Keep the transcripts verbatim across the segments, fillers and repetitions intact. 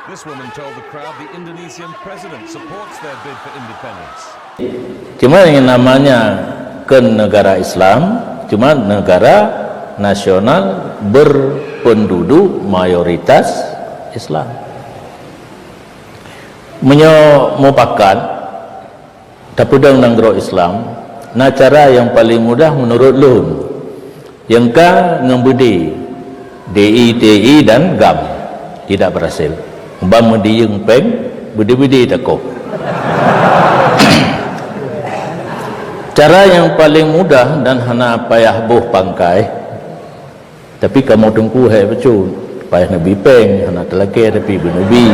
This woman told the crowd the Indonesian president supports their bid for independence. Cuma yang namanya ke negara Islam, cuma negara nasional berpenduduk mayoritas Islam. Meunyoe mupakat, tapeudong nanggroe Islam, na cara nyang paleng mudah meunurot lôn. Nyang ka ngon beudé, D I, T I dan GAM tidak berhasil. Ban meudiyeueng péng, beudé-beudé takôb. Cara nyang paleng mudah dan hana payah boh pangkai, tapi kamoe teungku hai bacut, payah neubi péng, hana teulakée tapi beuneubi.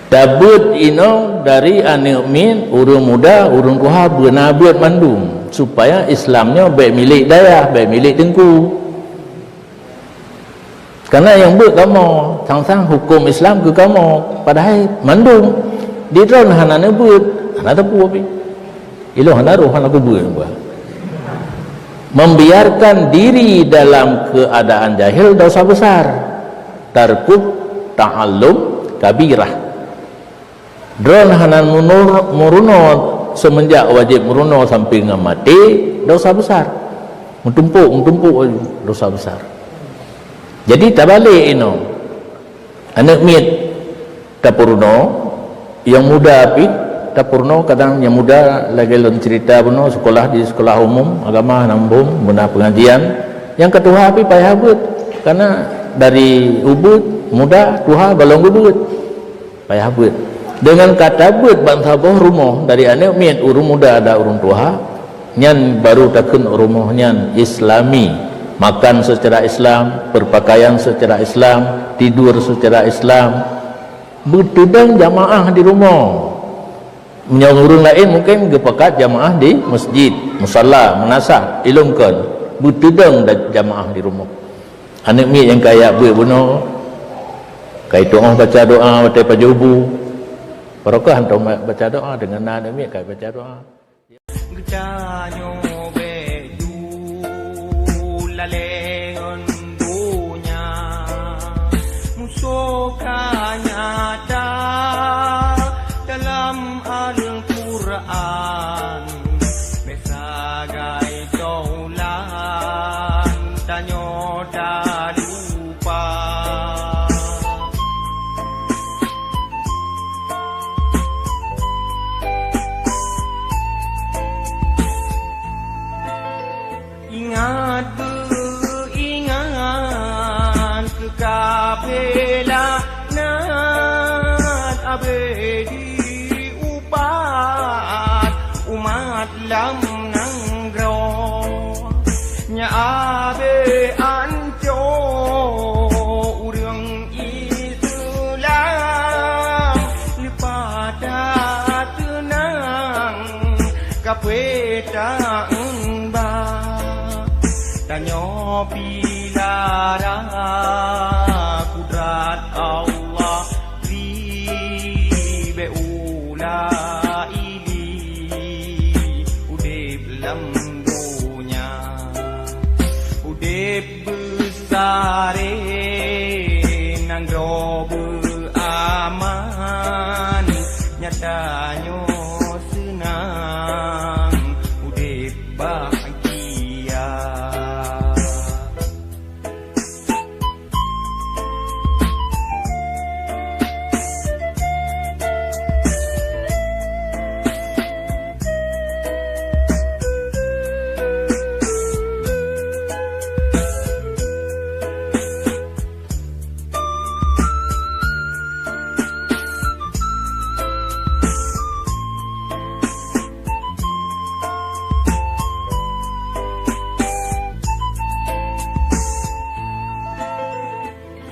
Tabeuet inoe dari aneuk miet, ureuëng muda, ureuëng tuha, beuna beuet mandum, supaya Islam nyoe bék milék dayah, bék milék teungku. Karena nyang beuet kamoe, sang-sang huköm Islam keu kamoe, padahai mandum di droen hana neubeuet, hana teupeu pih. Ilôn hana roh, hana kubeuet bah. Membiarkan diri dalam keadaan jahil dosa besar. Tarkut ta'allum kabirah. Droen hana munur-, meurunoe seumeunjak wajéb meurunoe sampoe ngon maté, dosa besar. Meutumpôk, meutumpôk laju, dosa besar. Jadi tabalek inoe. Aneuk miet tapeurunoe, nyang muda pih tapeurunoe, kadang nyang muda lagée lôn cerita bunoe sekolah di sekolah umum agama hana muphom, beuna pengajian. Nyang ka tuha pih payah beuet, karena dari ubeuet, muda, tuha, golom geubeuet. Payah beuet. Deungon ka tabeuet bansaboh rumoh dari aneuk miet, ureuëng muda dan ureuëng tuha, nyan baru takheun rumoh nyan Islami. Makan secara Islam, berpakaian secara Islam, tidur secara Islam. Beuteudong jamaah di rumoh. Meunyoe ureuëng laén mungken geupakat jamaah di masjid, musala, meunasah, ilôn kon. Beuteudong da-, jamaah di rumoh. Aneuk miet nyang ka jak beuet bunoe, ka jitu'oh baca doa watée pajoh bu. Barokah hantom baca doa deungon na aneuk miet ka baca doa. Geutanyoe bék duek lalée ngon donya, musoh ka nyata dalam Al-Qur'an. Bék sagai taulan tanyoe talupa. Ingat beuingat keu kafé laknat abéh di upat umat lam nanggroe. Nyan abéh anco ureuëng Islam, leupah tateunang, kafé ta-eumbah. Tanyoe pilara kudrat Allah, bri bék ula ili udeb lam donya. Udeb beusaré nanggroe beuaman, nyan tanyoe seunang udeb bahgia.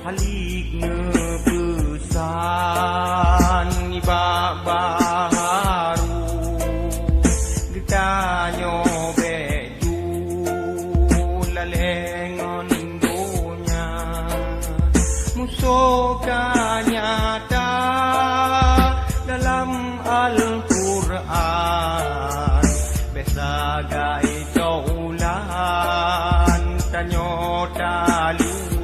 Halik neupeusan nibak baharu, geutanyoe bék ju lalée ngon donya. Musoh ka nyata dalam Al-Qur'an, bék sagai taulan tanyoe talu